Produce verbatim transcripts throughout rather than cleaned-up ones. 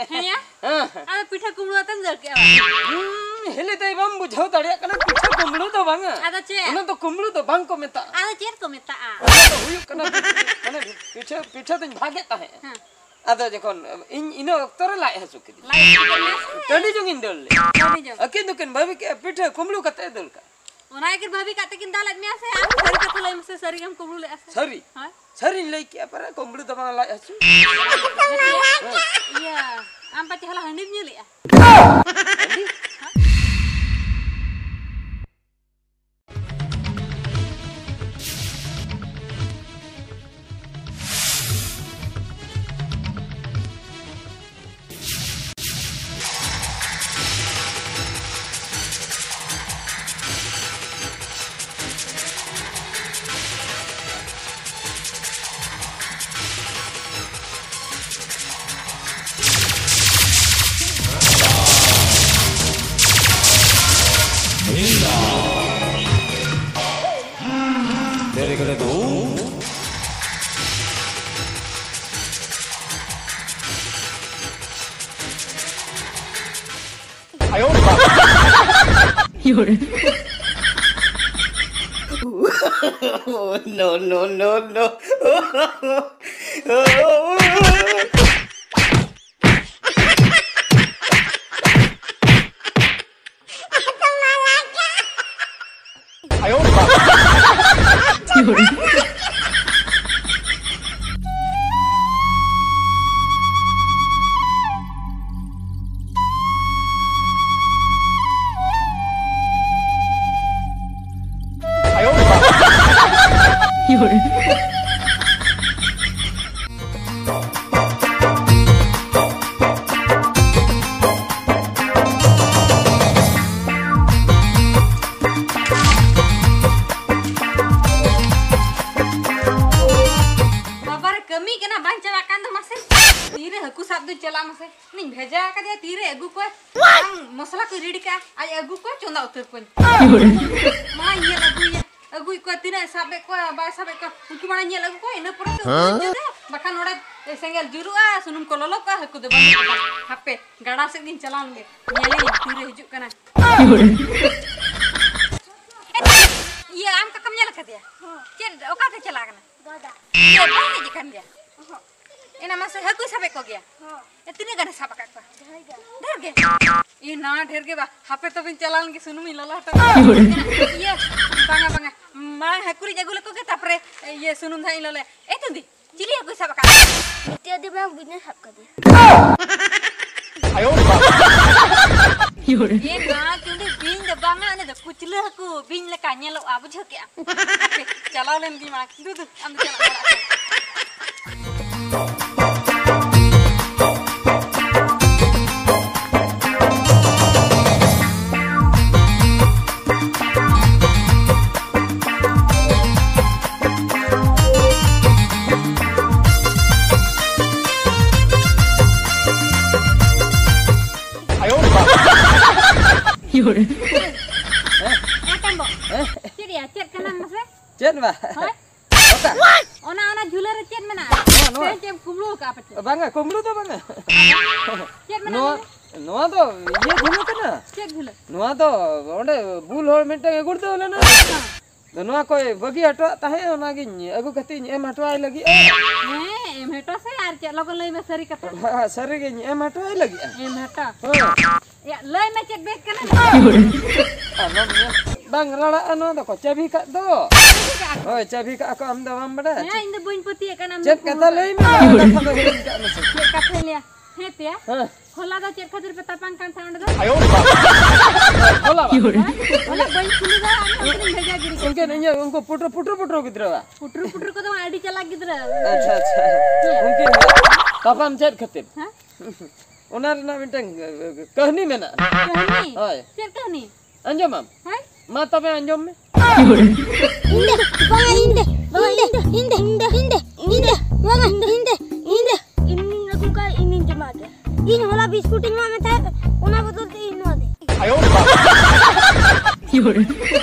ᱦᱮᱸᱭᱟ? ᱦᱮᱸ᱾ ᱟᱫᱚ ᱯᱤᱴᱷᱟᱹ ᱠᱩᱢᱵᱽᱲᱩ ᱟᱛᱮᱢ ᱫᱟᱹᱲ ᱠᱮᱜᱼᱟ ᱵᱟᱝ? ᱦᱩᱸ, ᱦᱤᱞᱤ ᱫᱟᱹᱭ ᱵᱟᱢ ᱵᱩᱡᱷᱟᱹᱣ ᱫᱟᱲᱮᱭᱟᱜ ᱠᱟᱱᱟ, ᱯᱤᱴᱷᱟᱹ ᱠᱩᱢᱵᱽᱲᱩ ᱫᱚ ᱵᱟᱝᱟ᱾ ᱟᱫᱚ ᱪᱮᱫ? ᱚᱱᱟ ᱫᱚ ᱠᱩᱢᱵᱽᱲᱩ ᱫᱚ ᱵᱟᱝ ᱠᱚ ᱢᱮᱛᱟᱜᱼᱟ᱾ ᱟᱫᱚ ᱪᱮᱫ ᱠᱚ ᱢᱮᱛᱟᱜᱼᱟ? ᱚᱱᱟ ᱫᱚ ᱦᱩᱭᱩᱜ ᱠᱟᱱᱟ, ᱢᱟᱱᱮ ᱯᱤᱴᱷᱟᱹ, ᱯᱤᱴᱷᱟᱹ ᱫᱚᱧ ᱵᱷᱟᱜᱮᱫ ᱛᱟᱦᱮᱸᱫ᱾ ᱦᱮᱸ᱾ ᱟᱫᱚ ᱡᱚᱠᱷᱚᱱ ᱤᱧ ᱤᱱᱟᱹ ᱚᱠᱛᱚ ᱨᱮ ᱞᱟᱡ ᱦᱟᱹᱥᱩ ᱠᱤᱫᱤᱧᱟ᱾ ᱞᱟᱡ ᱦᱟᱹᱥᱩ ᱠᱮᱫ ᱢᱮᱭᱟ ᱥᱮ? ᱴᱟᱺᱰᱤ ᱡᱚᱝ ᱤᱧ ᱫᱟᱹᱲ ᱞᱮᱫᱟ᱾ ᱴᱟᱺᱰᱤ ᱡᱚᱝ᱾ ᱟᱹᱠᱤᱱ ᱫᱚᱠᱤᱱ ᱵᱷᱟᱹᱵᱤ ᱠᱮᱜᱼᱟ, ᱯᱤᱴᱷᱟᱹ ᱠᱩᱢᱵᱽᱲᱩ ᱠᱟᱛᱮ ᱮ ᱫᱟᱹᱲ ᱠᱟᱜᱼᱟ᱾ ᱚᱱᱟ ᱜᱮᱠᱤᱱ ᱵᱷᱟᱹᱵᱤ ᱠᱟᱛᱮ ᱠᱤᱱ ᱫᱟᱞᱮᱫ ᱢᱮᱭᱟ ᱥᱮ? ᱟᱢ ᱥᱟᱹᱨᱤ ᱠᱟᱛᱷᱟ ᱞᱟᱹᱭ ᱢᱮᱥᱮ, ᱥᱟᱹᱨᱤ ᱜᱮᱢ ᱠᱩᱢᱵᱽᱲᱩ ᱞᱮᱫᱼᱟ ᱥᱮ? ᱥᱟᱹᱨᱤ᱾ ᱦᱳᱭ᱾ ᱥᱟᱹᱨᱤᱧ ᱞᱟᱹᱭ ᱠᱮᱜᱼᱟ, ᱯᱟᱨᱟ ᱠᱩᱢᱵᱽᱲᱩ ᱫᱚ ᱵᱟᱝ, ᱞᱟᱡ ᱦᱟᱹᱥᱩ᱾ ᱤᱭᱟᱹ, ᱟᱢ ᱯᱟᱪᱮ ᱦᱚᱞᱟ ᱦᱟᱺᱰᱤᱢ ᱧᱩ ᱞᱮᱫᱼᱟ? ᱦᱟᱺᱰᱤ? तेरे को तो No, no, no, no. ᱵᱟᱵᱟᱨᱮ, ᱠᱟᱹᱢᱤ ᱠᱟᱱᱟ ᱵᱟᱝ ᱪᱟᱞᱟᱜ ᱠᱟᱱ ᱫᱚ ᱢᱟᱥᱮ᱾ ᱛᱤᱨᱮ ᱦᱟᱹᱠᱩ ᱥᱟᱵ ᱫᱚᱧ ᱪᱟᱞᱟᱜᱼᱟ ᱢᱟᱥᱮ? ᱤᱧ ᱵᱷᱮᱡᱟ ᱟᱠᱟᱫᱮᱭᱟ, ᱛᱤᱨᱮ ᱟᱹᱜᱩ ᱠᱚᱣᱟᱭ? ᱵᱟᱝ, ᱢᱚᱥᱞᱟ ᱠᱚᱧ ᱨᱤᱰᱤ ᱠᱟᱜᱼᱟ, ᱟᱡ ᱟᱹᱜᱩ ᱠᱚᱣᱟ, ᱪᱚᱸᱫᱟ ᱩᱛᱟᱹᱨ ᱠᱚᱣᱟᱧ᱾ ᱢᱟᱧ ᱧᱮᱞ ᱟᱹᱜᱩᱭᱟ, ᱟᱹᱜᱩᱭᱮᱫ ᱠᱚᱣᱟ, ᱛᱤᱱᱟᱹᱜ ᱮ ᱥᱟᱵ ᱮᱫ ᱠᱚᱣᱟ, ᱵᱟᱭ ᱥᱟᱵ ᱮᱫ ᱠᱚᱣᱟ, ᱩᱱᱠᱩ ᱢᱟᱲᱟᱝ ᱧᱮᱞ ᱟᱹᱜᱩ ᱠᱚᱣᱟ, ᱤᱱᱟᱹ ᱯᱚᱨᱮ ᱛᱚ ᱩᱛᱩᱧ ᱡᱩᱛᱟ᱾ ᱵᱟᱠᱷᱟᱱ ᱱᱚᱰᱮ ᱥᱮᱸᱜᱮᱞ ᱡᱩᱨᱩᱜᱼᱟ, ᱥᱩᱱᱩᱢ ᱠᱚ ᱞᱚᱞᱚ ᱠᱚᱜᱼᱟ, ᱦᱟᱹᱠᱩ ᱫᱚ ᱵᱟᱹᱱᱩᱜ ᱠᱚᱣᱟ᱾ ᱦᱟᱯᱮ, ᱜᱟᱰᱟ ᱥᱮᱫ ᱜᱤᱧ ᱪᱟᱞᱟᱣ ᱞᱮᱱᱜᱮ, ᱧᱮᱞᱮᱧ ᱛᱤᱨᱮ ᱦᱤᱡᱩᱜ ᱠᱟᱱᱟ᱾ ᱤᱭᱟᱹ, ᱟᱢ ᱠᱟᱠᱟᱢ ᱧᱮᱞ ᱟᱠᱟᱫᱮᱭᱟ? ᱦᱚᱸ᱾ ᱪᱮᱫ, ᱚᱠᱟ ᱛᱮ ᱪᱟᱞᱟᱣ ᱠᱟᱱᱟ? ᱜᱟᱰᱟ᱾ ᱤᱭᱟᱹ, ᱵᱟᱭ ᱦᱮᱡ ᱟᱠᱟᱱ ᱜᱮᱭᱟ? ᱚᱦᱚᱸ᱾ ᱮᱱᱟ ᱢᱟᱥᱮ ᱦᱟᱹᱠᱩᱭ ᱥᱟᱵᱮᱫ ᱠᱚᱜᱮᱭᱟ? ᱦᱚᱸ᱾ ᱮ, ᱛᱤᱱᱟᱹᱜ ᱜᱟᱱᱮ ᱥᱟᱵ ᱟᱠᱟᱫ ᱠᱚᱣᱟ? ᱰᱷᱮᱨ ᱜᱮ᱾ ᱰᱷᱮᱨ ᱜᱮ? ᱤ, ᱱᱟ, ᱰᱷᱮᱨ ᱜᱮ ᱵᱟ᱾ ᱦᱟᱯᱮ ᱛᱚᱵᱮᱧ ᱪᱟᱞᱟᱣ ᱞᱮᱱ ᱜᱮ, ᱥᱩᱱᱩᱢᱤᱧ ᱞᱚᱞᱚ ᱦᱚᱴᱚ ᱠᱟᱜᱼᱟ᱾ ᱤᱭᱟᱹ, ᱵᱟᱝᱟ, ᱵᱟᱝᱟ᱾ ᱢᱟᱲᱟᱝ ᱦᱟᱹᱠᱩ ᱨᱤᱧ ᱟᱹᱜᱩ ᱞᱮᱠᱚ ᱜᱮ, ᱛᱟᱯᱚᱨᱮ, ᱤᱭᱟᱹ, ᱥᱩᱱᱩᱢ ᱫᱚ ᱦᱟᱸᱜ ᱤᱧ ᱞᱚᱞᱚᱭᱟ᱾ ᱮ ᱛᱩᱸᱫᱤ, ᱪᱤᱞᱤ ᱦᱟᱹᱠᱩᱭ ᱥᱟᱵ ᱟᱠᱟᱫ? ᱢᱤᱫᱴᱮᱡ ᱟᱹᱰᱤ ᱢᱟᱨᱟᱝ ᱵᱤᱧ ᱮ ᱥᱟᱵ ᱠᱟᱫᱮᱭᱟ᱾ ᱮ ᱢᱟ, ᱪᱩᱸᱫᱤ, ᱵᱤᱧ ᱫᱚ ᱵᱟᱝᱟ, ᱩᱱᱤ ᱫᱚ ᱠᱩᱪᱞᱟᱹ ᱦᱟᱹᱠᱩ, ᱵᱤᱧ ᱞᱮᱠᱟ ᱧᱮᱞᱚᱜᱼᱟ, ᱵᱩᱡᱷᱟᱹᱣ ᱠᱮᱜᱼᱟᱢ? ᱦᱟᱯᱮ, ᱪᱟᱞᱟᱣ ᱞᱮᱱ ᱜᱮ ᱢᱟ᱾ ᱫᱩ, ᱫᱩ, ᱟᱢ ᱫᱚ ᱪᱟᱞᱟᱜ ᱢᱮ ᱚᱲᱟᱜ ᱛᱮ᱾ ᱟᱭᱳ ᱵᱟᱵᱟ᱾ ᱦᱮᱸ, ᱴᱟᱢᱵᱚ᱾ ᱦᱮᱸ? ᱪᱮᱫ ᱭᱟ? ᱪᱮᱫ ᱠᱟᱱᱟᱢ ᱢᱟᱥᱮ? ᱪᱮᱫ ᱵᱟ? ᱦᱳᱭ? ᱚᱠᱟ? ᱚᱱᱟ, ᱚᱱᱟ ᱡᱷᱩᱞᱟᱹ ᱨᱮ ᱪᱮᱫ ᱢᱮᱱᱟᱜᱼᱟ? ᱱᱚᱣᱟ, ᱱᱚᱣᱟ᱾ ᱛᱮᱦᱮᱧ ᱪᱮᱫ ᱮᱢ ᱠᱩᱢᱵᱽᱲᱩ ᱟᱠᱟᱫᱼᱟ ᱯᱟᱪᱮ? ᱵᱟᱝᱟ, ᱠᱩᱢᱵᱽᱲᱩ ᱫᱚ ᱵᱟᱝᱟ᱾ ᱪᱮᱫ ᱢᱮᱱᱟᱜᱼᱟ ᱱᱚᱣᱟ, ᱞᱟᱹᱭ ᱢᱮ? ᱱᱚᱣᱟ ᱫᱚ ᱤᱭᱟᱹ ᱡᱷᱩᱞᱟᱹ ᱠᱟᱱᱟ᱾ ᱪᱮᱫ ᱡᱷᱩᱞᱟᱹ? ᱱᱚᱣᱟ ᱫᱚ ᱚᱸᱰᱮ ᱵᱩᱞ ᱦᱚᱲ ᱢᱤᱫᱴᱟᱝ ᱮ ᱜᱩᱲᱫᱟᱹᱣ ᱞᱮᱱᱟ᱾ ᱦᱮᱸ᱾ ᱟᱫᱚ ᱱᱚᱣᱟ ᱠᱚᱭ ᱵᱟᱹᱜᱤ ᱦᱚᱴᱚᱣᱟᱜ ᱛᱟᱦᱮᱸᱫ, ᱚᱱᱟᱜᱤᱧ ᱟᱹᱜᱩ ᱠᱟᱛᱮᱧ ᱮᱢ ᱦᱚᱴᱚᱣᱟᱭ ᱞᱟᱹᱜᱤᱫ᱾ ᱦᱮᱸ, ᱮᱢ ᱦᱚᱴᱚ ᱥᱮ ᱟᱨ ᱪᱮᱫ, ᱞᱚᱜᱚᱱ ᱞᱟᱹᱭ ᱢᱮ ᱥᱟᱹᱨᱤ ᱠᱟᱛᱷᱟ᱾ ᱦᱮᱸ, ᱥᱟᱹᱨᱤᱜᱤᱧ ᱮᱢ ᱦᱚᱴᱚᱣᱟᱭ ᱞᱟᱹᱜᱤᱫ᱾ ᱮᱢ ᱦᱚᱴᱚ᱾ ᱦᱳᱭ᱾ ᱭᱟ, ᱞᱟᱹᱭ ᱢᱮ ᱪᱮᱫ ᱵᱮᱜᱽ ᱠᱟᱱᱟ? ᱟᱞᱚᱢ ᱧᱮᱞ᱾ ᱵᱟᱝ ᱨᱟᱲᱟᱜᱼᱟ, ᱱᱚᱣᱟ ᱫᱚᱠᱚ ᱪᱟᱹᱵᱤ ᱠᱟᱜ ᱫᱚ᱾ ᱪᱟᱹᱵᱤ ᱠᱟᱜᱼᱟ ᱠᱚ? ᱦᱳᱭ, ᱪᱟᱹᱵᱤ ᱠᱟᱜᱼᱟ ᱠᱚ, ᱟᱢ ᱫᱚ ᱵᱟᱢ ᱵᱟᱰᱟᱭᱟ? ᱦᱮᱸ, ᱤᱧ ᱫᱚ ᱵᱟᱹᱧ ᱯᱟᱹᱛᱭᱟᱹᱜ ᱠᱟᱱᱟ, ᱟᱢ ᱪᱮᱫ ᱫᱚ ᱠᱟᱛᱷᱟ ᱠᱩᱢᱵᱽᱲᱩ ᱞᱟᱹᱭ ᱢᱮ, ᱱᱚᱣᱟ ᱠᱟᱛᱷᱟ ᱫᱚ ᱦᱤᱲᱤᱧ ᱠᱟᱜ ᱢᱮᱥᱮ᱾ ᱪᱮᱫ ᱠᱟᱛᱷᱟᱧ ᱞᱟᱹᱭᱟ? ᱦᱮᱸ ᱛᱮᱭᱟ᱾ ᱦᱮᱸ᱾ ᱦᱚᱞᱟ ᱫᱚ ᱪᱮᱫ ᱠᱷᱟᱹᱛᱤᱨ ᱯᱮ ᱛᱟᱯᱟᱢ ᱠᱟᱱ ᱛᱟᱦᱮᱸ ᱚᱸᱰᱮ ᱫᱚ? ᱟᱭᱳ ᱵᱟᱵᱟ᱾ ᱦᱚᱞᱟ ᱵᱟᱝ? ᱦᱮᱸ? ᱦᱚᱞᱟ ᱵᱟᱹᱧ ᱠᱩᱞᱤ ᱫᱟᱲᱮᱭᱟᱜᱼᱟ, ᱚᱱᱟ ᱠᱷᱟᱹᱛᱤᱨ ᱤᱧ ᱵᱷᱮᱡᱟ ᱜᱤᱰᱤ ᱠᱮᱫ ᱩᱱᱠᱤᱱ ᱢᱮᱭᱟ᱾ ᱤᱧᱟᱹᱜ ᱩᱱᱠᱩ ᱯᱩᱴᱨᱩ, ᱯᱩᱴᱨᱩ, ᱯᱩᱴᱨᱩ ᱜᱤᱫᱽᱨᱟᱹᱣᱟᱜ᱾ ᱯᱩᱴᱨᱩ, ᱯᱩᱴᱨᱩ ᱠᱚᱫᱚ ᱟᱹᱰᱤ ᱪᱟᱞᱟᱠ ᱜᱤᱫᱽᱨᱟᱹ᱾ ᱟᱪᱪᱷᱟ, ᱟᱪᱪᱷᱟ᱾ ᱦᱮᱸ᱾ ᱩᱱᱠᱤᱱ ᱛᱟᱯᱟᱢ ᱪᱮᱫ ᱠᱷᱟᱹᱛᱤᱨ? ᱦᱮᱸ? ᱚᱱᱟ ᱨᱮᱱᱟᱜ ᱢᱤᱫᱴᱟᱝ, ᱮ, ᱠᱟᱹᱦᱱᱤ ᱢᱮᱱᱟᱜᱼᱟ᱾ ᱠᱟᱹᱦᱱᱤ? ᱦᱳᱭ᱾ ᱪᱮᱫ ᱠᱟᱹᱦᱱᱤ? ᱟᱸᱡᱚᱢᱟᱢ? ᱦᱳᱭ᱾ ᱢᱟ ᱛᱚᱵᱮ ᱟᱸᱡᱚᱢ ᱢᱮ᱾ ᱤᱧ ᱫᱚ, ᱵᱟᱝᱟ, ᱤᱧ ᱫᱚ, ᱵᱟᱝᱟ, ᱤᱧ ᱫᱚ, ᱤᱧ ᱫᱚ, ᱤᱧ ᱫᱚ, ᱤᱧ ᱫᱚ, ᱵᱟᱝᱟ, ᱤᱧ ᱫᱚ, ᱤᱧ ᱫᱚ᱾ ᱤᱧᱤᱧ ᱟᱹᱜᱩ ᱠᱟᱜᱼᱟ, ᱤᱧᱤᱧ ᱡᱚᱢᱟ ᱜᱮ᱾ ᱤᱧ ᱦᱚᱞᱟ ᱵᱤᱥᱠᱩᱴ ᱤᱧ ᱮᱢᱟᱜ ᱢᱮ ᱛᱟᱦᱮᱸᱫ, ᱚᱱᱟ ᱵᱚᱫᱚᱞ ᱛᱮ ᱤᱧ ᱱᱚᱣᱟ ᱫᱮ᱾ ᱟᱭᱳ ᱵᱟᱵᱟ᱾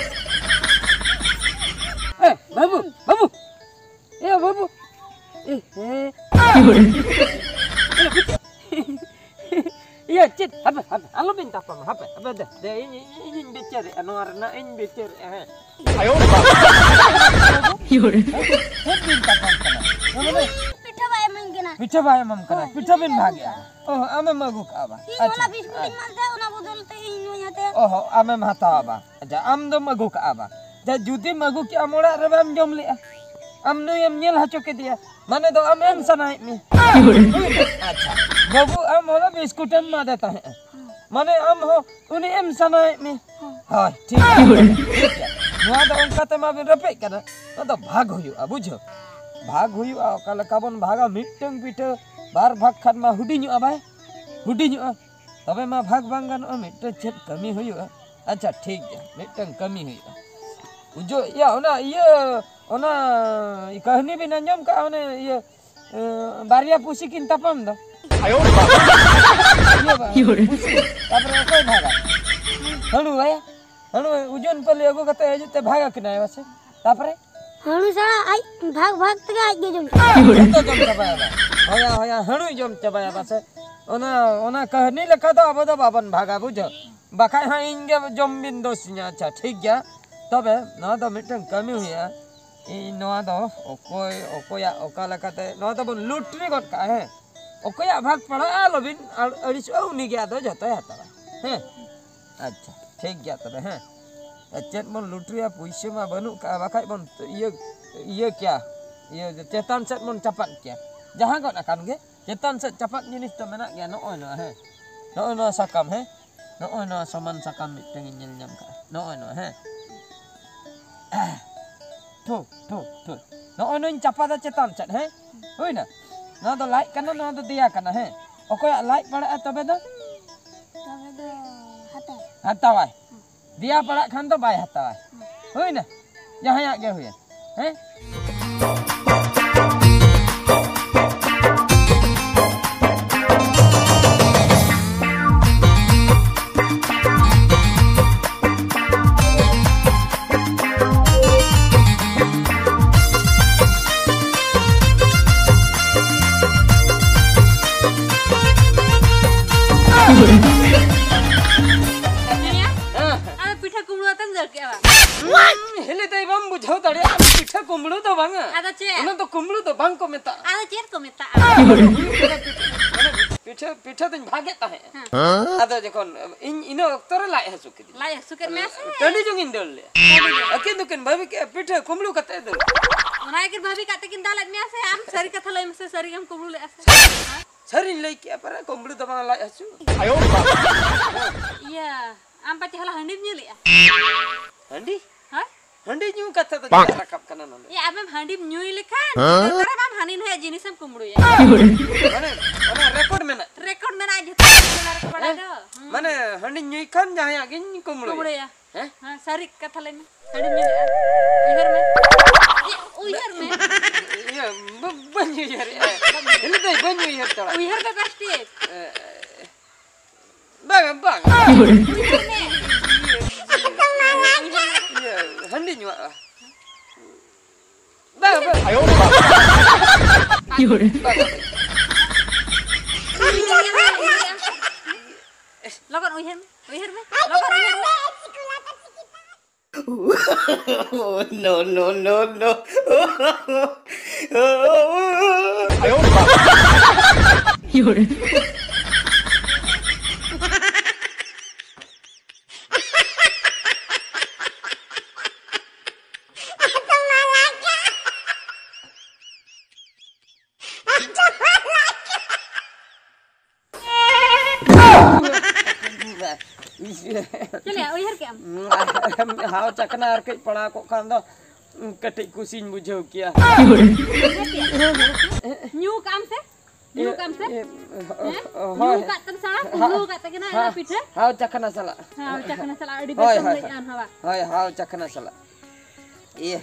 ᱮ, ᱵᱟᱹᱵᱩ, ᱵᱟᱹᱵᱩ᱾ ᱮ, ᱵᱟᱹᱵᱩ᱾ ᱮ, ᱦᱮᱸ᱾ ᱤᱭᱟᱹ, ᱪᱮᱫ? ᱦᱟᱯᱮ, ᱦᱟᱯᱮ, ᱟᱞᱚᱵᱤᱱ ᱛᱟᱯᱟᱢᱟ, ᱦᱟᱯᱮ, ᱦᱟᱯᱮ, ᱫᱮ, ᱫᱮ, ᱤᱧ, ᱤᱧ, ᱤᱧᱤᱧ ᱵᱤᱪᱟᱹᱨᱮᱜᱼᱟ, ᱱᱚᱣᱟ ᱨᱮᱱᱟᱜ ᱤᱧ ᱵᱤᱪᱟᱹᱨᱮᱜᱼᱟ, ᱦᱮᱸ᱾ ᱟᱭᱳ ᱵᱟᱵᱟ᱾ ᱪᱮᱫ ᱵᱤᱱ ᱛᱟᱯᱟᱢ ᱠᱟᱱᱟ? ᱯᱤᱴᱷᱟᱹ ᱵᱟᱭ ᱮᱢᱟᱹᱧ ᱠᱟᱱᱟ᱾ ᱯᱤᱴᱷᱟᱹ ᱵᱟᱭ ᱮᱢᱟᱢ ᱠᱟᱱᱟ? ᱦᱳᱭ, ᱯᱤᱴᱷᱟᱹ ᱵᱤᱱ ᱵᱷᱟᱜᱮᱜᱼᱟ᱾ ᱚ, ᱟᱢᱮᱢ ᱟᱹᱜᱩ ᱠᱟᱜᱼᱟ ᱵᱟ? ᱤᱧ ᱟᱪᱪᱷᱟ, ᱦᱚᱞᱟ ᱵᱤᱥᱠᱩᱴ ᱤᱧ ᱮᱢᱟᱫ ᱫᱮᱭᱟ, ᱚᱱᱟ ᱵᱚᱫᱚᱞ ᱛᱮ ᱤᱧ ᱱᱚᱣᱟᱧ ᱦᱟᱛᱟᱭᱟ᱾ ᱚ ᱦᱚᱸ, ᱟᱢᱮᱢ ᱦᱟᱛᱟᱣᱟ ᱵᱟ? ᱟᱪᱪᱷᱟ, ᱟᱢ ᱫᱚᱢ ᱟᱹᱜᱩ ᱠᱟᱜᱼᱟ ᱵᱟ? ᱟᱪᱪᱷᱟ, ᱡᱩᱫᱤᱢ ᱟᱹᱜᱩ ᱠᱮᱜᱼᱟ, ᱟᱢ ᱚᱲᱟᱜ ᱨᱮ ᱵᱟᱢ ᱡᱚᱢ ᱞᱮᱜᱼᱟ, ᱟᱢ ᱱᱩᱭᱮᱢ ᱧᱮᱞ ᱦᱚᱪᱚ ᱠᱮᱫᱮᱭᱟ, ᱢᱟᱱᱮ ᱫᱚ ᱟᱢ ᱮᱢ ᱥᱟᱱᱟᱭᱮᱫ ᱢᱮᱭᱟ᱾ ᱟᱪᱪᱷᱟ, ᱵᱟᱹᱵᱩ, ᱟᱢ ᱦᱚᱸ ᱵᱤᱥᱠᱩᱴ ᱮᱢ ᱮᱢᱟᱫᱮ ᱛᱟᱦᱮᱸᱜᱼᱟ, ᱢᱟᱱᱮ ᱟᱢ ᱦᱚᱸ ᱩᱱᱤ ᱮᱢ ᱥᱟᱱᱟᱭᱮᱫ ᱢᱮᱭᱟ᱾ ᱦᱳᱭ, ᱴᱷᱤᱠ ᱜᱮᱭᱟ, ᱴᱷᱤᱠ ᱜᱮᱭᱟ᱾ ᱱᱚᱣᱟ ᱫᱚ ᱚᱱᱠᱟ ᱛᱮᱢᱟ ᱵᱤᱱ ᱨᱮᱯᱮᱡ ᱠᱟᱱᱟ, ᱱᱚᱣᱟ ᱫᱚ ᱵᱷᱟᱜᱽ ᱦᱩᱭᱩᱜᱼᱟ, ᱵᱩᱡᱷᱟᱹᱣ? ᱵᱷᱟᱜᱽ ᱦᱩᱭᱩᱜᱼᱟ, ᱚᱠᱟ ᱞᱮᱠᱟ ᱵᱚᱱ ᱵᱷᱟᱜᱟ, ᱢᱤᱫᱴᱟᱝ ᱯᱤᱴᱷᱟᱹ ᱵᱟᱨ ᱵᱷᱟᱜᱽ ᱠᱷᱟᱱ ᱢᱟ ᱦᱩᱰᱤᱧᱚᱜᱼᱟ ᱵᱟᱭ, ᱦᱩᱰᱤᱧᱚᱜᱼᱟ᱾ ᱛᱚᱵᱮ ᱢᱟ ᱵᱷᱟᱜᱽ ᱵᱟᱝ ᱜᱟᱱᱚᱜᱼᱟ, ᱢᱤᱫᱴᱟᱝ ᱪᱮᱫ ᱠᱟᱹᱢᱤ ᱦᱩᱭᱩᱜᱼᱟ? ᱟᱪᱪᱷᱟ, ᱴᱷᱤᱠ ᱜᱮᱭᱟ, ᱢᱤᱫᱴᱟᱝ ᱠᱟᱹᱢᱤ ᱦᱩᱭᱩᱜᱼᱟ᱾ ᱩᱡᱚ, ᱤᱭᱟᱹ, ᱚᱱᱟ, ᱤᱭᱟᱹ, ᱚᱱᱟ ᱠᱟᱹᱦᱱᱤ ᱵᱤᱱ ᱟᱸᱡᱚᱢ ᱠᱟᱜᱼᱟ? ᱚᱱᱮ, ᱤᱭᱟᱹ, ᱮ, ᱵᱟᱨᱭᱟ ᱯᱩᱥᱤ ᱠᱤᱱ ᱛᱟᱯᱟᱢ ᱫᱚ᱾ ᱟᱭᱳ ᱵᱟᱵᱟ᱾ ᱤᱭᱟᱹ ᱵᱟ, ᱤᱭᱳ ᱨᱮ᱾ ᱯᱩᱥᱤ᱾ ᱛᱟᱯᱚᱨᱮ ᱚᱠᱚᱭ ᱵᱷᱟᱜᱟ? ᱦᱟᱹᱬᱩ ᱵᱟᱭᱟ? ᱦᱟᱹᱬᱩ ᱳᱡᱚᱱ ᱯᱟᱹᱞᱤ ᱟᱹᱜᱩ ᱠᱟᱛᱮ ᱦᱤᱡᱩᱜ ᱛᱮ ᱵᱷᱟᱜᱟ ᱠᱤᱱᱟᱭ ᱵᱟᱥᱮ? ᱛᱟᱯᱚᱨᱮ? ᱦᱟᱹᱬᱩ ᱥᱟᱞᱟ ᱟᱡ ᱵᱷᱟᱜᱽ ᱵᱷᱟᱜᱽ ᱛᱮᱜᱮ ᱟᱡ ᱜᱮ ᱡᱚᱢ ᱪᱟᱵᱟᱭᱟ᱾ ᱡᱚᱛᱚ ᱡᱚᱢ ᱪᱟᱵᱟᱭᱟ ᱵᱟ᱾ ᱦᱳᱭᱟ, ᱦᱳᱭᱟ, ᱦᱟᱹᱬᱩᱭ ᱡᱚᱢ ᱪᱟᱵᱟᱭᱟ ᱵᱟᱥᱮ? ᱚᱱᱟ, ᱚᱱᱟ ᱠᱟᱹᱦᱱᱤ ᱞᱮᱠᱟ ᱫᱚ ᱟᱵᱚ ᱫᱚ ᱵᱟᱵᱚᱱ ᱵᱷᱟᱜᱟ, ᱵᱩᱡᱷᱟᱹᱣ? ᱵᱟᱠᱷᱟᱡ ᱦᱟᱸᱜ ᱤᱧ ᱜᱮ ᱡᱚᱢ ᱵᱤᱱ ᱫᱳᱥᱤᱧᱟ᱾ ᱟᱪᱪᱷᱟ, ᱴᱷᱤᱠ ᱜᱮᱭᱟ᱾ ᱛᱚᱵᱮ ᱱᱚᱣᱟ ᱫᱚ ᱢᱤᱫᱴᱟᱝ ᱠᱟᱹᱢᱤ ᱦᱩᱭᱩᱜᱼᱟ᱾ ᱤᱧ ᱱᱚᱣᱟ ᱫᱚ ᱚᱠᱚᱭ, ᱚᱠᱚᱭᱟᱜ ᱚᱠᱟ ᱞᱮᱠᱟᱛᱮ ᱱᱚᱣᱟ ᱫᱚᱵᱚᱱ ᱞᱩᱴᱨᱤ ᱜᱚᱫ ᱠᱟᱜᱼᱟ, ᱦᱮᱸ? ᱚᱠᱚᱭᱟᱜ ᱵᱷᱟᱜᱽ ᱯᱟᱲᱟᱜᱼᱟ, ᱟᱞᱚᱵᱤᱱ ᱟᱹᱲ-, ᱟᱹᱲᱤᱥᱚᱜᱼᱟ, ᱩᱱᱤ ᱜᱮ ᱟᱫᱚ ᱡᱚᱛᱚᱭ ᱦᱟᱛᱟᱣᱟ᱾ ᱦᱮᱸ? ᱟᱪᱪᱷᱟ, ᱴᱷᱤᱠ ᱜᱮᱭᱟ ᱛᱚᱵᱮ, ᱦᱮᱸ? ᱟᱨ ᱪᱮᱫ ᱵᱚᱱ ᱞᱩᱴᱨᱤᱭᱟ, ᱯᱩᱭᱥᱟᱹ ᱢᱟ ᱵᱟᱹᱱᱩᱜ ᱠᱟᱜᱼᱟ, ᱵᱟᱠᱷᱟᱡ ᱵᱚᱱ ᱤᱭᱟᱹ, ᱤᱭᱟᱹ ᱠᱮᱭᱟ, ᱤᱭᱟᱹ ᱪᱮᱛᱟᱱ ᱥᱮᱫ ᱵᱚᱱ ᱪᱟᱯᱟᱫ ᱠᱮᱭᱟ᱾ ᱡᱟᱦᱟᱸ ᱜᱚᱫ ᱟᱠᱟᱱ ᱜᱮ, ᱪᱮᱛᱟᱱ ᱥᱮᱫ ᱪᱟᱯᱟᱫ ᱡᱤᱱᱤᱥ ᱫᱚ ᱢᱮᱱᱟᱜ ᱜᱮᱭᱟ᱾ ᱱᱚᱜᱼᱚᱭ ᱱᱚᱣᱟ, ᱦᱮᱸ, ᱱᱚᱜᱼᱚᱭ ᱱᱚᱣᱟ ᱥᱟᱠᱟᱢ, ᱦᱮᱸ, ᱱᱚᱜᱼᱚᱭ ᱱᱚᱣᱟ ᱥᱚᱢᱟᱱ ᱥᱟᱠᱟᱢ ᱢᱤᱫᱴᱟᱝ ᱤᱧ ᱧᱮᱞ ᱧᱟᱢ ᱠᱟᱜᱼᱟ᱾ ᱱᱚᱜᱼᱚᱭ ᱱᱚᱣᱟ, ᱦᱮᱸ, ᱴᱷᱩ, ᱴᱷᱩ, ᱴᱷᱩ, ᱱᱚᱜᱼᱚᱭ ᱱᱚᱣᱟᱧ ᱪᱟᱯᱟᱫᱟ ᱪᱮᱛᱟᱱ ᱥᱮᱫ, ᱦᱮᱸ, ᱦᱩᱭᱱᱟ᱾ ᱱᱚᱣᱟ ᱫᱚ ᱞᱟᱡ ᱠᱟᱱᱟ, ᱱᱚᱣᱟ ᱫᱚ ᱫᱮᱭᱟ ᱠᱟᱱᱟ, ᱦᱮᱸ᱾ ᱚᱠᱚᱭᱟᱜ ᱞᱟᱡ ᱯᱟᱲᱟᱜᱼᱟ ᱛᱚᱵᱮ ᱫᱚ? ᱛᱚᱵᱮ ᱫᱚ ᱦᱟᱛᱟᱣ᱾ ᱦᱟᱛᱟᱣᱟᱭ᱾ ᱫᱮᱭᱟ ᱯᱟᱲᱟᱜ ᱠᱷᱟᱱ ᱫᱚ ᱵᱟᱭ ᱦᱟᱛᱟᱣᱟᱭ᱾ ᱦᱩᱭᱱᱟ? ᱡᱟᱦᱟᱸᱭᱟᱜ ᱜᱮ ᱦᱩᱭᱮᱱ᱾ ᱦᱮᱸ? ᱦᱮᱸ᱾ ᱟᱫᱚ ᱯᱤᱴᱷᱟᱹ ᱠᱩᱢᱵᱽᱲᱩ ᱟᱛᱮᱢ ᱫᱟᱹᱲ ᱠᱮᱜᱼᱟ ᱵᱟᱝ? ᱦᱤᱞᱤ ᱫᱟᱹᱭ, ᱵᱟᱢ ᱵᱩᱡᱷᱟᱹᱣ ᱫᱟᱲᱮᱭᱟᱜᱼᱟ, ᱯᱤᱴᱷᱟᱹ ᱠᱩᱢᱵᱽᱲᱩ ᱫᱚ ᱵᱟᱝᱟ᱾ ᱟᱫᱚ ᱪᱮᱫ? ᱚᱱᱟ ᱫᱚ ᱠᱩᱢᱵᱽᱲᱩ ᱫᱚ ᱵᱟᱝ ᱠᱚ ᱢᱮᱛᱟᱜᱼᱟ᱾ ᱟᱫᱚ ᱪᱮᱫ ᱠᱚ ᱢᱮᱛᱟᱜᱼᱟ? ᱢᱟᱱᱮ ᱯᱤᱴᱷᱟᱹ, ᱯᱤᱴᱷᱟᱹ ᱫᱚᱧ ᱵᱷᱟᱜᱮᱫ ᱛᱟᱦᱮᱸᱫ᱾ ᱦᱮᱸ᱾ ᱟᱫᱚ ᱡᱚᱠᱷᱚᱱ ᱤᱧ ᱤᱱᱟᱹ ᱚᱠᱛᱚ ᱨᱮ ᱞᱟᱡ ᱦᱟᱹᱥᱩ ᱠᱮᱫᱤᱧᱟ᱾ ᱞᱟᱡ ᱦᱟᱹᱥᱩ ᱠᱮᱫ ᱢᱮᱭᱟ ᱥᱮ? ᱴᱟᱺᱰᱤ ᱡᱚᱝ ᱤᱧ ᱫᱟᱹᱲ ᱞᱮᱜᱼᱟ᱾ ᱴᱟᱺᱰᱤ ᱡᱚᱝ᱾ ᱟᱹᱠᱤᱱ ᱫᱚᱠᱤᱱ ᱵᱷᱟᱹᱵᱤ ᱠᱮᱜᱼᱟ, ᱯᱤᱴᱷᱟᱹ ᱠᱩᱢᱵᱽᱲᱩ ᱠᱟᱛᱮ ᱫᱟᱹᱲ᱾ ᱚᱱᱟ ᱜᱮᱠᱤᱱ ᱵᱷᱟᱹᱵᱤ ᱠᱟᱛᱮ ᱠᱤᱱ ᱫᱟᱞᱮᱫ ᱢᱮᱭᱟ ᱥᱮ? ᱟᱢ ᱥᱟᱹᱨᱤ ᱠᱟᱛᱷᱟ ᱞᱟᱹᱭ ᱢᱮᱥᱮ, ᱥᱟᱹᱨᱤ ᱜᱮᱢ ᱠᱩᱢᱵᱽᱲᱩ ᱞᱮᱜᱼᱟ ᱥᱮ? ᱥᱟᱹᱨᱤᱧ ᱞᱟᱹᱭ ᱠᱮᱜᱼᱟ, ᱯᱟᱨᱟ ᱠᱩᱢᱵᱽᱲᱩ ᱫᱚ ᱵᱟᱝ, ᱞᱟᱡ ᱦᱟᱹᱥᱩ᱾ ᱤᱭᱟᱹ, ᱟᱢ ᱯᱟᱪᱮ ᱦᱚᱞᱟ ᱦᱟᱺᱰᱤᱢ ᱧᱩ ᱞᱮᱜᱼᱟ? ᱦᱟᱺᱰᱤ? ᱦᱳᱭ? ᱦᱟᱺᱰᱤ ᱧᱩ ᱠᱟᱛᱷᱟ ᱫᱚ ᱪᱮᱫᱟᱜ ᱨᱟᱠᱟᱵ ᱠᱟᱱᱟ ᱱᱚᱰᱮ? ᱮ, ᱟᱢᱮᱢ ᱦᱟᱺᱰᱤᱢ ᱧᱩᱭ ᱞᱮᱠᱷᱟᱱ, ᱦᱮᱸ? ᱱᱮᱛᱟᱨ ᱟᱢ ᱦᱟᱹᱱᱤ ᱱᱟᱹᱭᱟᱜ ᱡᱤᱱᱤᱥᱮᱢ ᱠᱩᱢᱵᱽᱲᱩᱭᱟ᱾ ᱢᱟᱱᱮ, ᱚᱱᱟ ᱨᱮᱠᱚᱨᱰ ᱢᱮᱱᱟᱜ᱾ ᱨᱮᱠᱚᱨᱰ ᱢᱮᱱᱟᱜᱼᱟ, ᱡᱚᱛᱚ ᱨᱮᱠᱚᱨᱰ ᱢᱮᱱᱟᱜᱼᱟ, ᱨᱮᱠᱚᱨᱰ ᱦᱮᱸ? ᱟᱫᱚ, ᱦᱩᱸ᱾ ᱢᱟᱱᱮ, ᱦᱟᱺᱰᱤᱧ ᱧᱩᱭ ᱠᱷᱟᱱ ᱡᱟᱦᱟᱸᱭᱟᱜ ᱜᱤᱧ ᱠᱩᱢᱵᱽᱲᱩᱭᱟ᱾ ᱠᱩᱢᱵᱽᱲᱩᱭᱟ᱾ ᱦᱮᱸ? ᱦᱮᱸ, ᱥᱟᱹᱨᱤ ᱠᱟᱛᱷᱟ ᱞᱟᱹᱭ ᱢᱮ᱾ ᱦᱟᱺᱰᱤᱢ ᱧᱩ ᱞᱮᱜᱼᱟ? ᱩᱭᱦᱟᱹᱨ ᱢᱮ᱾ ᱤᱭᱟᱹ, ᱩᱭᱦᱟᱹᱨ ᱢᱮ᱾ ᱤᱭᱟᱹ, ᱵᱟ-, ᱵᱟᱹᱧ ᱩᱭᱦᱟᱹᱨᱮᱜᱼᱟ᱾ ᱦᱤᱞᱤ ᱫᱟᱹᱭ, ᱵᱟᱹᱧ ᱩᱭᱦᱟᱹᱨ ᱫᱟᱲᱮᱭᱟᱜ᱾ ᱩᱭᱦᱟᱹᱨ ᱢᱮ ᱵᱮᱥ ᱴᱷᱤᱠ᱾ ᱮ, ᱵᱟᱝ, ᱵᱟᱝ᱾ ᱩᱭᱦᱟᱹᱨ ᱢᱮ᱾ ᱤᱭᱟᱹ, ᱦᱟᱺᱰᱤ ᱧᱩᱣᱟᱜᱼᱟ᱾ ᱵᱟᱝ, ᱵᱟᱝ᱾ ᱟᱭᱳ ᱵᱟᱵᱟ᱾ ᱵᱟᱝ᱾ ᱞᱚᱜᱚᱱ ᱩᱭᱦᱟᱹᱨ ᱢᱮ, ᱩᱭᱦᱟᱹᱨ ᱢᱮ, ᱞᱚᱜᱚᱱ ᱩᱭᱦᱟᱹᱨ ᱢᱮ᱾ No, no, no, no. ᱟᱭᱳ ᱵᱟᱵᱟ᱾ ᱪᱮᱫ ᱞᱮᱠᱟ ᱩᱭᱦᱟᱹᱨ ᱠᱮᱜ ᱟᱢ? ᱦᱟᱣ ᱪᱟᱠᱷᱱᱟ ᱟᱨ ᱠᱟᱹᱡ ᱯᱟᱲᱟᱣ ᱠᱚᱜ ᱠᱷᱟᱱ ᱫᱚ ᱠᱟᱹᱴᱤᱡ ᱠᱩᱥᱤᱧ ᱵᱩᱡᱷᱟᱹᱣ ᱠᱮᱭᱟ᱾ ᱧᱩ ᱠᱟᱜ ᱟᱢ ᱥᱮ? ᱧᱩ ᱠᱟᱜ ᱟᱢ ᱥᱮ? ᱮ, ᱦᱮᱸ? ᱮ, ᱦᱳᱭ᱾ ᱧᱩ ᱠᱟᱜ ᱛᱮᱢ ᱥᱮᱬᱟ, ᱦᱟ-, ᱠᱩᱢᱵᱽᱲᱩ ᱠᱟᱜ ᱛᱮᱜᱮ ᱱᱟᱜ ᱦᱟ-, ᱚᱱᱟ ᱯᱤᱴᱷᱟᱹ? ᱦᱟᱣ ᱪᱟᱠᱷᱱᱟ ᱥᱟᱞᱟᱜ᱾ ᱦᱟᱣ ᱪᱟᱠᱷᱱᱟ ᱥᱟᱞᱟᱜ, ᱟᱹᱰᱤ ᱦᱳᱭ, ᱵᱮᱥᱮᱢ ᱦᱳᱭ, ᱞᱟᱹᱭᱮᱜᱼᱟ ᱦᱳᱭ᱾ ᱱᱟᱣᱟ᱾ ᱦᱳᱭ, ᱦᱟᱣ ᱪᱟᱠᱷᱱᱟ ᱥᱟᱞᱟᱜ᱾ ᱤᱭᱟᱹ,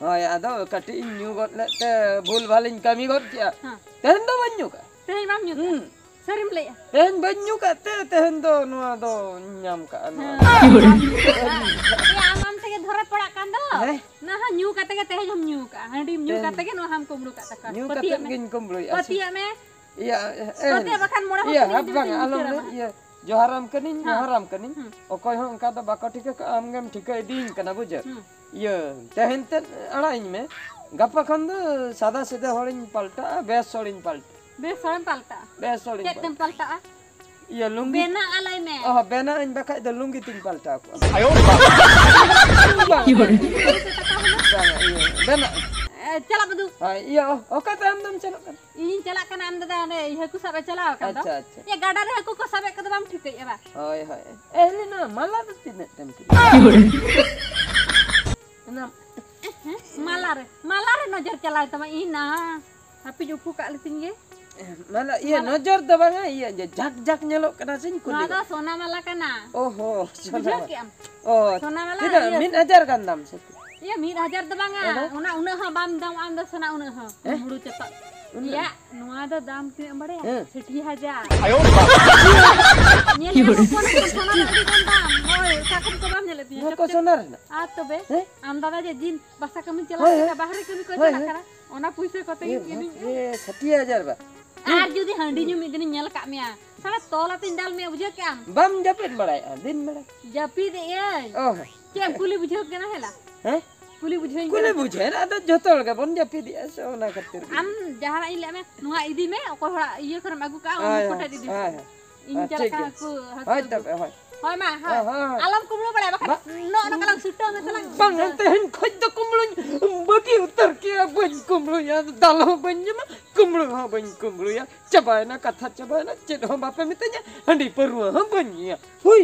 ᱦᱳᱭ, ᱟᱫᱚ ᱠᱟᱹᱴᱤᱡ ᱤᱧ ᱧᱩ ᱜᱚᱫ ᱞᱮᱫ ᱛᱮ ᱵᱷᱩᱞ ᱵᱷᱟᱞᱤᱧ ᱠᱟᱹᱢᱤ ᱜᱚᱫ ᱠᱮᱜᱼᱟ᱾ ᱦᱮᱸ᱾ ᱛᱮᱦᱮᱧ ᱫᱚ ᱵᱟᱹᱧ ᱧᱩ ᱠᱟᱜᱼᱟ᱾ ᱛᱮᱦᱮᱧ ᱵᱟᱢ ᱧᱩ ᱠᱟᱜᱼᱟ? ᱦᱩᱸ᱾ ᱥᱟᱹᱨᱤᱢ ᱞᱟᱹᱭᱮᱜᱼᱟ? ᱛᱮᱦᱮᱧ ᱵᱟᱹᱧ ᱧᱩ ᱠᱟᱜ ᱛᱮ ᱛᱮᱦᱮᱧ ᱫᱚ ᱱᱚᱣᱟ ᱫᱚᱧ ᱧᱟᱢ ᱠᱟᱜᱼᱟ, ᱱᱚᱣᱟ ᱦᱮᱸ, ᱫᱚ᱾ ᱵᱟᱢ ᱧᱩ ᱠᱟᱜᱼᱟ᱾ ᱮ, ᱟᱢ ᱟᱢ ᱛᱮᱜᱮ ᱫᱷᱚᱨᱮ ᱯᱟᱲᱟᱜ ᱠᱟᱱ ᱫᱚ᱾ ᱦᱮᱸ? ᱱᱚᱣᱟ ᱦᱚᱸ ᱧᱩ ᱠᱟᱛᱮ ᱜᱮ ᱛᱮᱦᱮᱧ ᱦᱚᱸᱢ ᱧᱩ ᱠᱟᱜᱼᱟ᱾ ᱦᱟᱺᱰᱤᱢ ᱧᱩ ᱛᱮᱦᱮᱧ ᱠᱟᱛᱮ ᱜᱮ ᱱᱚᱣᱟ ᱦᱚᱸᱢ ᱠᱩᱢᱵᱽᱲᱩ ᱠᱟᱜ ᱛᱟᱠᱚᱣᱟ᱾ ᱧᱩ ᱯᱟᱹᱛᱭᱟᱹᱜ ᱠᱟᱛᱮ ᱢᱮ᱾ ᱜᱤᱧ ᱠᱩᱢᱵᱽᱲᱩᱭᱮᱜᱼᱟ ᱥᱮ᱾ ᱯᱟᱹᱛᱭᱟᱹᱜ ᱢᱮ᱾ ᱤᱭᱟᱹ, ᱮ, ᱛᱚᱛᱮ ᱵᱟᱠᱷᱟᱱ ᱢᱚᱬᱮ ᱦᱚᱲ ᱤᱭᱟᱹ, ᱛᱩᱞᱩᱡ ᱦᱟᱯ ᱡᱩᱫᱤ ᱵᱟᱝ, ᱵᱤᱱ ᱟᱞᱚᱢ ᱩᱪᱟᱹᱨᱟ ᱞᱟᱹᱭ, ᱵᱟᱝ? ᱤᱭᱟᱹ, ᱡᱚᱦᱟᱨᱟᱢ ᱠᱟᱹᱱᱟᱹᱧ, ᱦᱮᱸ᱾ ᱡᱚᱦᱟᱨᱟᱢ ᱠᱟᱹᱱᱟᱹᱧ᱾ ᱦᱩᱸ᱾ ᱚᱠᱚᱭ ᱦᱚᱸ ᱚᱱᱠᱟ ᱫᱚ ᱵᱟᱠᱚ ᱴᱷᱤᱠᱟᱹ ᱠᱟᱜᱼᱟ, ᱟᱢᱜᱮᱢ ᱴᱷᱤᱠᱟᱹ ᱤᱫᱤᱭᱤᱧ ᱠᱟᱱᱟ, ᱵᱩᱡᱷᱟᱹᱣ? ᱦᱩᱸ᱾ ᱤᱭᱟᱹ, ᱛᱮᱦᱮᱧ ᱛᱮᱫ ᱟᱲᱟᱜ ᱤᱧ ᱢᱮ, ᱜᱟᱯᱟ ᱠᱷᱚᱱ ᱫᱚ ᱥᱟᱫᱟ ᱥᱤᱫᱟᱹ ᱦᱚᱲᱤᱧ ᱯᱟᱞᱴᱟᱜᱼᱟ, ᱵᱮᱥ ᱦᱚᱲᱤᱧ ᱯᱟᱞᱴᱟᱜᱼᱟ᱾ ᱵᱮᱥ ᱦᱚᱲᱮᱢ ᱯᱟᱞᱴᱟᱜᱼᱟ? ᱵᱮᱥ ᱦᱚᱲᱤᱧ ᱪᱮᱫ ᱛᱮᱢ ᱯᱟᱞᱴᱟᱜᱼᱟ? ᱯᱟᱞᱴᱟᱜᱼᱟ? ᱤᱭᱟᱹ, ᱞᱩᱝᱜᱤ᱾ ᱵᱮᱱᱟᱜ ᱟᱞᱟᱭ ᱢᱮ᱾ ᱚ, ᱵᱮᱱᱟᱜ ᱟᱹᱧ, ᱵᱟᱠᱷᱟᱡ ᱫᱚ ᱞᱩᱝᱜᱤ ᱛᱤᱧ ᱯᱟᱞᱴᱟᱣ ᱠᱚᱜᱼᱟ᱾ ᱟᱭᱳ ᱵᱟᱵᱟ᱾ ᱵᱟᱝ, ᱤᱭᱟᱹ, ᱵᱮᱱᱟᱜ᱾ ᱮ, ᱪᱟᱞᱟᱜ ᱵᱟᱹᱫᱩ᱾ ᱦᱳᱭ, ᱤᱭᱟᱹ, ᱚ-, ᱚᱠᱟᱛᱮ ᱟᱢ ᱫᱚᱢ ᱪᱟᱞᱟᱜ ᱠᱟᱱᱟ? ᱤᱧᱤᱧ ᱪᱟᱞᱟᱜ ᱠᱟᱱᱟ, ᱟᱢ ᱫᱟᱫᱟ ᱚᱸᱰᱮ ᱦᱟᱹᱠᱩ ᱥᱟᱵ ᱮ ᱪᱟᱞᱟᱣ ᱟᱠᱟᱱ ᱫᱚ᱾ ᱟᱪᱪᱷᱟ, ᱟᱪᱪᱷᱟ᱾ ᱤᱭᱟᱹ, ᱜᱟᱰᱟ ᱨᱮ ᱦᱟᱹᱠᱩ ᱠᱚ ᱥᱟᱵᱮᱫ ᱠᱚᱫᱚ ᱵᱟᱢ ᱴᱷᱤᱠᱟᱹᱭᱮᱫᱼᱟ ᱵᱟ? ᱦᱳᱭ, ᱦᱳᱭ᱾ ᱮ, ᱦᱤᱞᱤ, ᱱᱚᱣᱟ ᱢᱟᱞᱟ ᱫᱚ ᱛᱤᱱᱟᱹᱜ ᱛᱮᱢ ᱠᱤᱨᱤᱧ? ᱚᱱᱟ ᱮᱦᱮᱸ, ᱢᱟᱞᱟ ᱨᱮ, ᱢᱟᱞᱟ ᱨᱮ ᱱᱚᱡᱚᱨ ᱪᱟᱞᱟᱣ ᱛᱟᱢᱟ, ᱤᱧ ᱱᱟ ᱦᱟᱹᱯᱤᱧ ᱩᱠᱩ ᱠᱟᱜ ᱞᱮᱛᱤᱧ ᱜᱮ᱾ ᱢᱟᱞᱟ, ᱤᱭᱟᱹ, ᱢᱟᱞᱟ᱾ ᱱᱚᱡᱚᱨ ᱫᱚ ᱵᱟᱝᱟ, ᱤᱭᱟᱹ, ᱡᱮ ᱡᱷᱟᱠ ᱡᱷᱟᱠ ᱧᱮᱞᱚᱜ ᱠᱟᱱᱟ ᱥᱮᱧ ᱠᱩᱞᱤ ᱱᱚᱣᱟ ᱫᱚ ᱠᱟᱱᱟ᱾ ᱥᱚᱱᱟ ᱢᱟᱞᱟ ᱠᱟᱱᱟ᱾ ᱚᱦᱚ, ᱥᱚᱱᱟ ᱵᱩᱡᱷᱟᱹᱣ ᱢᱟᱞᱟ᱾ ᱠᱮᱜᱼᱟᱢ? ᱚ, ᱥᱚᱱᱟ ᱢᱟᱞᱟ, ᱛᱤᱱᱟᱹᱜ? ᱤᱭᱟᱹ, ᱢᱤᱫ ᱦᱟᱡᱟᱨ ᱜᱟᱱ ᱫᱟᱢ ᱥᱮ? ᱤᱭᱟᱹ, ᱢᱤᱫ ᱦᱟᱡᱟᱨ ᱫᱚ ᱵᱟᱝᱟ, ᱮᱱᱠᱷᱟᱱ? ᱚᱱᱟ ᱩᱱᱟᱹᱜ ᱦᱚᱸ ᱵᱟᱢ ᱫᱟᱢ ᱟᱢ ᱫᱚ ᱥᱚᱱᱟ ᱩᱱᱟᱹᱜ ᱦᱚᱸ, ᱦᱮᱸ? ᱦᱩᱲᱩ ᱪᱟᱯᱟᱫ᱾ ᱩᱱᱟᱹᱜ? ᱤᱭᱟ, ᱱᱚᱣᱟ ᱫᱚ ᱫᱟᱢ ᱛᱤᱱᱟᱹᱜ ᱮᱢ ᱵᱟᱲᱟᱭᱟ? ᱦᱮᱸ᱾ ᱥᱟᱹᱴᱷᱤ ᱦᱟᱡᱟᱨ᱾ ᱟᱭᱳ ᱵᱟᱵᱟ᱾ ᱧᱮᱞ ᱢᱮ, ᱦᱚᱯᱚᱱ ᱦᱚᱯᱚᱱ ᱥᱚᱱᱟ ᱫᱚ ᱟᱹᱰᱤ ᱜᱟᱱ ᱫᱟᱢ᱾ ᱦᱳᱭ, ᱚᱠᱟ ᱠᱷᱚᱱ ᱠᱚ ᱵᱟᱢ ᱧᱮᱞᱮᱫ ᱛᱤᱧᱟ? ᱱᱚᱣᱟ ᱪᱚᱯ ᱠᱚ ᱪᱚᱯ᱾ ᱥᱚᱱᱟ ᱨᱮᱱᱟᱜ? ᱟᱨ ᱛᱚᱵᱮ? ᱦᱮᱸ? ᱟᱢ ᱫᱟᱫᱟ ᱡᱮ ᱫᱤᱱ ᱵᱟᱥᱟ ᱠᱟᱹᱢᱤ ᱪᱟᱞᱟᱜ ᱦᱳᱭ, ᱠᱟᱱᱟ, ᱦᱳᱭ᱾ ᱵᱟᱦᱨᱮ ᱠᱟᱹᱢᱤ ᱠᱚ ᱦᱳᱭ, ᱪᱟᱞᱟᱜ ᱦᱳᱭ᱾ ᱠᱟᱱᱟ, ᱚᱱᱟ ᱯᱩᱭᱥᱟᱹ ᱠᱚᱛᱮ ᱮ ᱜᱤᱧ ᱠᱤᱨᱤᱧ ᱵᱟᱯᱨᱮ, ᱥᱟᱴᱷᱤ ᱦᱟᱡᱟᱨ ᱵᱟ? ᱟᱨ ᱡᱩᱫᱤ ᱦᱟᱺᱰᱤ ᱧᱩ ᱢᱤᱫ ᱫᱤᱱᱤᱧ ᱧᱮᱞ ᱟᱠᱟᱫ ᱢᱮᱭᱟ, ᱥᱟᱞᱟ ᱛᱚᱞ ᱟᱛᱤᱧ ᱫᱟᱞ ᱢᱮᱭᱟ, ᱵᱩᱡᱷᱟᱹᱣ ᱠᱮᱜᱼᱟᱢ? ᱵᱟᱢ ᱡᱟᱹᱯᱤᱫ ᱵᱟᱲᱟᱭᱮᱫᱼᱟ ᱫᱤᱱ ᱵᱮᱲᱟ? ᱡᱟᱹᱯᱤᱫ ᱮᱜ ᱟᱹᱧ᱾ ᱚ᱾ ᱪᱮᱫ ᱮᱢ ᱠᱩᱞᱤ ᱵᱩᱡᱷᱟᱹᱣ ᱠᱟᱱᱟ ᱦᱮᱞᱟ? ᱦᱮᱸ? ᱠᱩᱞᱤ ᱵᱩᱡᱷᱟᱹᱣᱤᱧ ᱠᱩᱞᱤ ᱠᱟᱱᱟ᱾ ᱵᱩᱡᱷᱟᱹᱣ, ᱟᱫᱚ ᱡᱚᱛᱚ ᱦᱚᱲ ᱜᱮᱵᱚᱱ ᱡᱟᱹᱯᱤᱫᱮᱜᱼᱟ ᱥᱮ, ᱚᱱᱟ ᱠᱷᱟᱹᱛᱤᱨ ᱜᱮ᱾ ᱟᱢ ᱡᱟᱦᱟᱱᱟᱜ ᱤᱧ ᱞᱟᱹᱭᱟᱫ ᱢᱮ, ᱱᱚᱣᱟ ᱤᱫᱤ ᱢᱮ, ᱚᱠᱚᱭ ᱦᱚᱲᱟᱜ ᱤᱭᱟᱹ ᱠᱚᱨᱮᱢ ᱟᱹᱜᱩ ᱠᱟᱜᱼᱟ, ᱩᱱᱤ ᱦᱳᱭ, ᱠᱚᱴᱮᱡ ᱤᱫᱤ ᱦᱳᱭ, ᱢᱮ᱾ ᱦᱳᱭ᱾ ᱤᱧ ᱦᱳᱭ, ᱪᱟᱞᱟᱜ ᱴᱷᱤᱠ ᱠᱟᱱᱟ ᱜᱮᱭᱟ᱾ ᱦᱟᱹᱠᱩ, ᱦᱟᱹᱠᱩ ᱦᱳᱭ, ᱟᱹᱜᱩ᱾ ᱛᱚᱵᱮ, ᱦᱳᱭ᱾ ᱦᱳᱭ ᱢᱟ, ᱦᱳᱭ᱾ ᱦᱳᱭ, ᱦᱳᱭ, ᱦᱳᱭ᱾ ᱟᱞᱚᱢ ᱠᱩᱢᱵᱽᱲᱩ ᱵᱟᱲᱟᱭᱟ, ᱵᱟᱠᱷᱟᱱ ᱵᱟ-, ᱱᱚᱜᱼᱚ ᱱᱚᱝᱠᱟ ᱞᱟᱝ ᱥᱩᱴᱟᱹᱣ ᱢᱮᱥᱮ ᱞᱟᱝ ᱵᱟᱝ, ᱥᱩᱴᱟᱹᱣ᱾ ᱛᱮᱦᱮᱧ ᱠᱷᱚᱡ ᱫᱚ ᱠᱩᱢᱵᱽᱲᱩᱧ ᱵᱟᱹᱜᱤ ᱩᱛᱟᱹᱨ ᱠᱮᱜᱼᱟ, ᱵᱟᱹᱧ ᱠᱩᱢᱵᱽᱲᱩᱭᱟ, ᱫᱟᱞ ᱦᱚᱸ ᱵᱟᱹᱧ ᱡᱚᱢᱟ, ᱠᱩᱢᱵᱽᱲᱩ ᱦᱚᱸ ᱵᱟᱹᱧ ᱠᱩᱢᱵᱽᱲᱩᱭᱟ᱾ ᱪᱟᱵᱟᱭᱮᱱᱟ, ᱠᱟᱛᱷᱟ ᱪᱟᱵᱟᱭᱮᱱᱟ, ᱪᱮᱫ ᱦᱚᱸ ᱵᱟᱯᱮ ᱢᱤᱛᱟᱹᱧᱟ, ᱦᱟᱺᱰᱤ ᱯᱟᱹᱨᱣᱟᱹ ᱦᱚᱸ ᱵᱟᱹᱧ ᱧᱩᱭᱟ᱾ ᱦᱩᱭ᱾